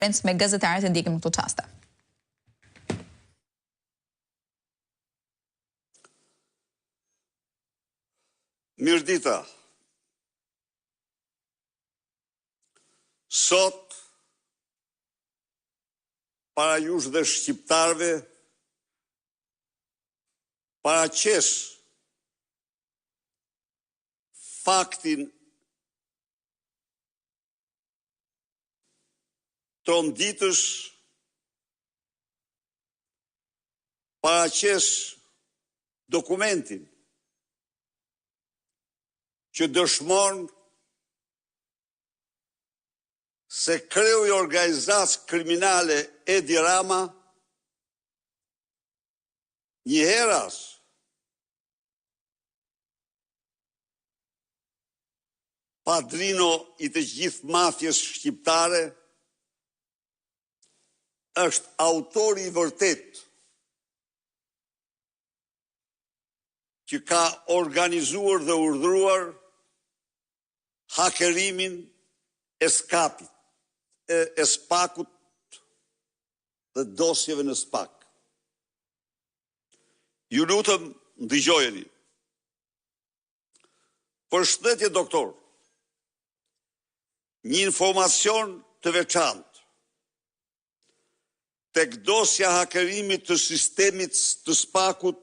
Konferencë me gazetarët e ndjekim në këto çaste. Mirëdita. Sot para jush dhe shqiptarëve paraqes faktin Tronditës paraqes dokumentin që dëshmon se kreu i organizatës kriminale Edi Rama njëheras Padrino i të gjithë mafies shqiptare është autori i vërtetë që ka organizuar dhe urdhëruar hakerimin e skapit, e, e spakut dhe dosjeve në spak. Ju lutem, ndëgjojeni. Përshëndetje doktor. Një informacion të veçantë. Tek dosja e hakerimit të sistemit të SPAK-ut,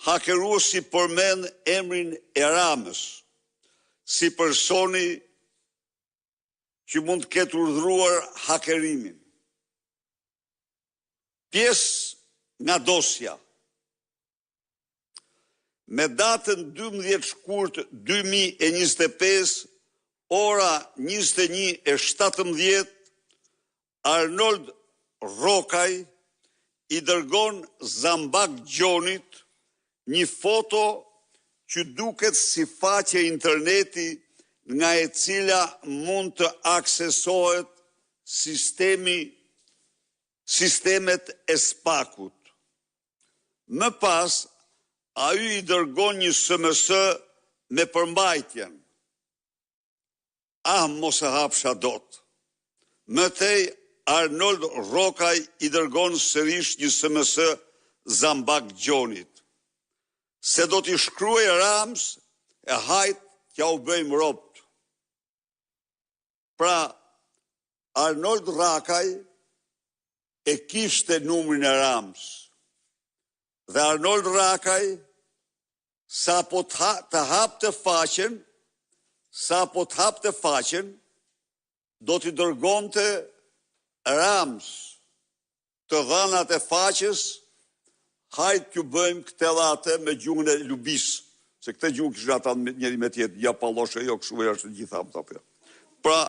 hakeruesi përmend emrin e Ramës si personi që mund të ketë urdhëruar hakerimin. Pjesë nga dosja. Me datën 12 shkurt 2025, ora 21:17, Arnold Rrokaj i dërgon Zambak Gjonit një foto që duket si faqe interneti nga e cila mund të aksesohet sistemi sistemet e SPAK-ut. Më pas, ai i dërgon një SMS me përmbajtjen Ah, mos e hapsha dot. Më tej, Arnold Rrokaj i dërgon sërish një SMS Zambak Gjonit. Se do t'i shkruaj Ramës e hajt t'ja u bëjmë robt. Pra, Arnold Rrakaj e kishte numrin e Ramës. Dhe Arnold Rrakaj sapo të, të hapte faqen, sapo të hapte faqen, do t'i dërgonte Ramës të dhënat e faqes, hajt t'ju bëjmë këtë dhe atë me gjuhën e lubisë, se këtë gjuhë kishin ata njëri me tjetrin, ja palloshe, jo kështu e ashtu gjitha më Pra.